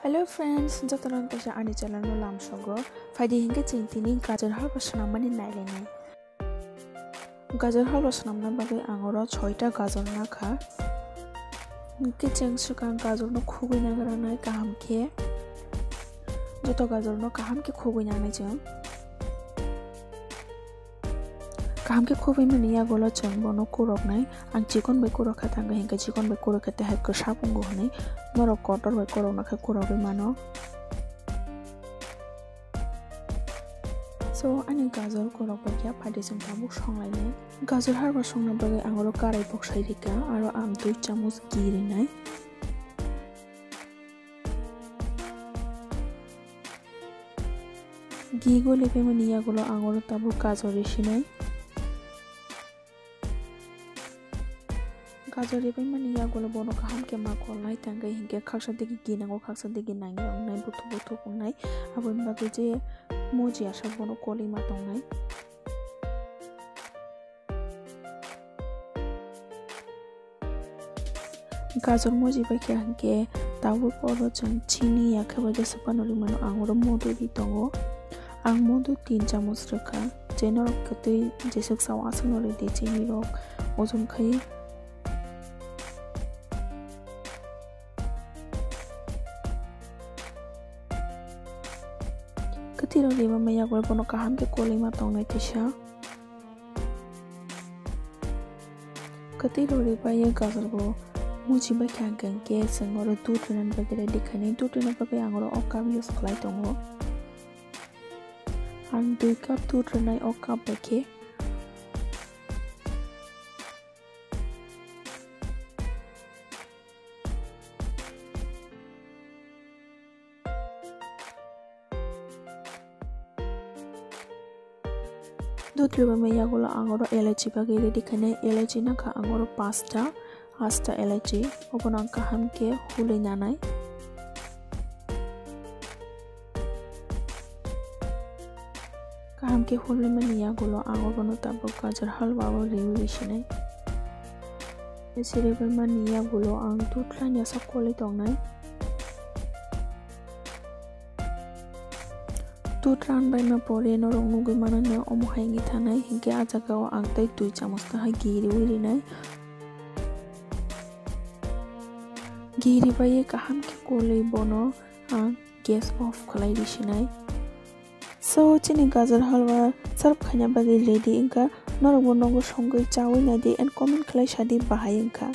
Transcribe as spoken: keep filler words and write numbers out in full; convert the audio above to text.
Hello friends, jotono kaisa ani channel no lamsogo. Phaidi hinkhe chwng tini gajor halwa swnamani nailainai. Gajor halwa swnamna bagwi ang oro soita gajor nakha. Hinkhe chwng swkang gajor no khugwi nagranai kaham khe. Joto gajor no kaham khe khugwi nanai chwng. Kaham khe khubui mani yagulo chwng bono kuroknai. Ang chikon bai kurok kha thangkha hinkhe chikon bai kurok khe tei hai kwsap wngo hwnwi norok kotor bai kurokna khe kurogwi mano. So, ani gajor kurok bai khe phaidi chwng tabuk songlainai. Gajor halwa songna bagwi ang oro karai boksai rikha, aro ang dui chamuch ghee rinai. Ghee goli paimani yagulo ang oro tabuk gajor risinai. Gajor ripaimani yagulo bono kaham khe ma kolnai tangwi hinkhe khaksa digi ghee nango, khaksa digi nangya wngnai, buthuk buthuk wngnai. Aboni bagwi je moji aswk bono kolwi ma tongnai. Gajor moji bai khe hinkhe tabuk oro chwng chini yakhe bai jesa phano rimano, ang oro modo ri tongo. Ang modo tin chamuch rwkha, je norok kwtwi jeswk sao aswkno rwdi chini rok ojon khai. Kwtwi rok riba maya gwi bono kaham khe kolwi ma tongnai teisa. Kwtwi rok ribai gajor bo muchi bai kha hwnkhe chwng oro dudh rwna bagwi ready khainai. Dudh rwna bagwi ang oro o cup use khlai tongo. Ang dui cup dudh rwnai o cup bai khe. Dudh rwbaimani yagulo ang oro elaichi bagwi ready khainai. Elaichi nakha ang oro pasta, hasta elaichi. Obono ang kaham khe hulwi nanai. Kaham khe hulwi mani yagulo ang obono tabuk gajor halwa o riwi risinai. Elaichi rwbaimani yagulo ang dudh laina sak kolwi tongnai. Dudh ranbaima pore norok nugwi mano na omo hai wngwi thanai, hinkhe ah jagao ang tei dui chamuch ta hai ghee riwi rinai. Ghee ribai kaham khe kolwi bono ang gas off khlai risinai. So, chini gajor halwa serve khaina bagwi ready wngkha. Norokbo nogo songwi chawi naidi and comment khlai sadi bahai wngkha.